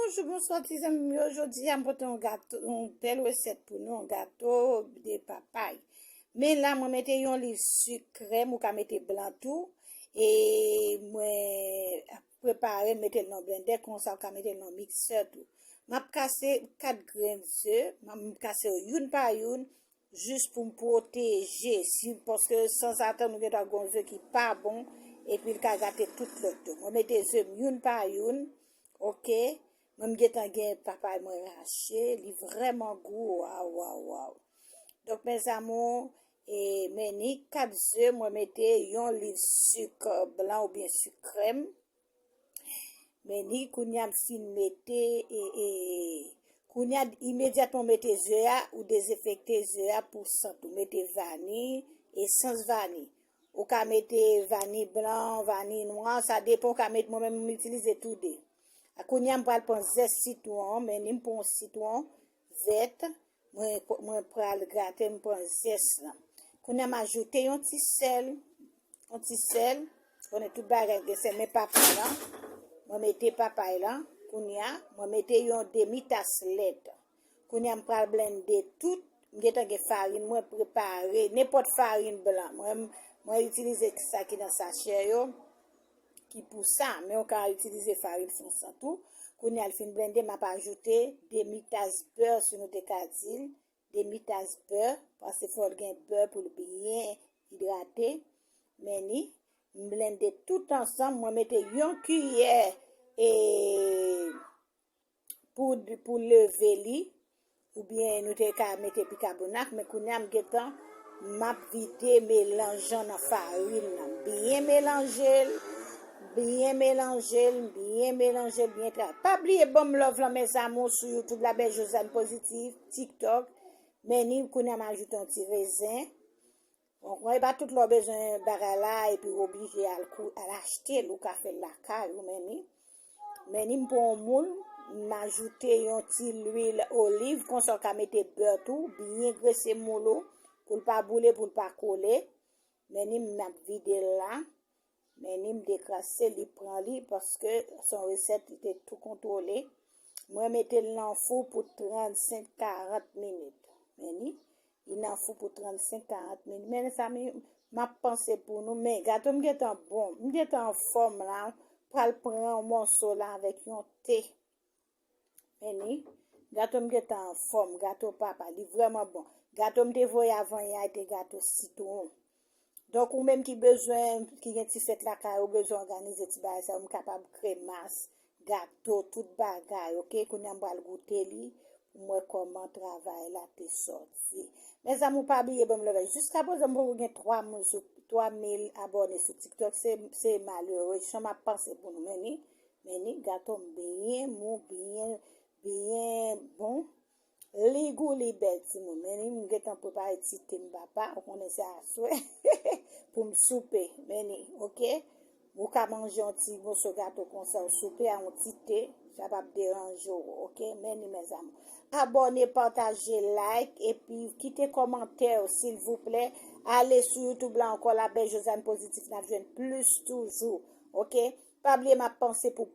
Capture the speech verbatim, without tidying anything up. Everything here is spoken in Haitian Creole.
Bonjou, bonswa ti zanmi m yo. Jodi a m pote yon gato, yon bèl resèt pou nou, yon gato de papay. Men la mwen mete yon liv sik krèm, ou ka mete blan tou. E mwen prepare, mete l nan blendè, konsa ou ka mete l nan miksè tou. M ap kase kat grenn ze, m ap kase yo youn pa youn, jis pou m pwoteje, si, paske sanzatan nou gen dwa gen ze ki pa bon, epi l ka gate tout lòt yo. Mwen mete ze m youn pa youn, oke? Mwen m gentan gen papay mwen rache, li vrèman gou, waw, waw, waw. Donk, mes amours, e, men ni kat ze, mwen mete yon liv sik blan oubyen sik krèm. Men ni kounye a m fin mete, e, e, kounye a imedyatman w mete ze a, ou dezenfekte ze a pou sant. Ou mete vani, esans vani. Ou ka mete vani blan, vani nwa, sa depan, ou ka mete, mwen menm m itilize tou de. A kounye a m pral pran zès sitwon an, men ni m pran yon sitwon vèt, mwen, mwen pral grate, m pran zès lan. Kounye a m ajoute yon ti sèl, yon ti sèl, konnen tout bagay gen sèl, men papay lan, mwen mete papay lan, kounye a, mwen mete yon demi tas lèt. Kounye a m pral blende tout, m gentan gen farin mwen prepare, nenpòt farin blan, mwen, mwen itilize sa ki nan sachè yo, ki pou sa, men ou ka itilize farin fonsan tou. Kounye a l fin blende, m ap ajoute demi tas bè, si nou te ka di l, demi tas bè, paske fò l gen bè pou l byen idrate. Men ni, m blende tout ansanm, mwen mete yon kiyè e pou, pou leve li, oubyen nou te ka mete bikabonat, men kounye a m gentan, m ap vide melanj lan nan farin nan. Byen melanje l, byen melanje l, byen melanje l, byen travay. Pa bliye ban m love lan, mes amours, sou YouTube la, Bèl Josiane Positive, TikTok. Men ni kounye a m ajoute yon ti rezen. Bon, mwen, e pa tout lè w bezwen bagay la, epi w oblije al kou-, al achte l, ou ka fè l lakay ou, men ni. Men ni m pran yon moul, m ajoute yon ti lwil oliv, konsa w ka mete bè tou, byen grese moul ou, pou l pa boule, pou l pa kole. Men ni m ap vide l la. Men ni m dekrase li, pran li, paske se yon resèt li te tou kontwole. Mwen mete l nan fou pou trannsenk karant minit. Men ni, li nan fou pou trannsenk karant minit. Men mezanmi, m ap panse pou nou. Men gato m gentan bon. M gentan anfòm la. Pral pran yon mòso la avèk yon te. Men ni, gato m gentan anfòm, gato papa, li vrèman bon. Gato m te voye avanyè a te gato sitwon. Donk, ou menm ki bezwen, ki gen ti fèt lakay ou, bezwen òganize ti bagay sa yo, m kapab kremas, gato, tout bagay, oke? Kounye a m pral goute li, pou m wè kòman travay la te sòti. Mes amours, pa bliye ban m love. Jiska prezan, m poko gen twa mil sou, twa mil abòne sou TikTok, se, se malere, jan m ap panse pou nou, men ni, men ni, gato m byen mou, byen, byen bon. Li gou, li bèl, timoun. Men ni, m gentan prepare ti te m papa, ou konnen se aswè, pou m soupe. Men ni, oke? Ou ka manje yon ti moso gato konsa, ou soupe a yon ti te, sa p ap deranje w, oke? Men ni, mes amours. Abòne, pataje, like, epi kite kòmantè w, silvouplè. Ale sou YouTube la ankò, la Bèl Josiane Positive, n ap jwenn plis toujou, oke? Pa bliye, m ap panse pou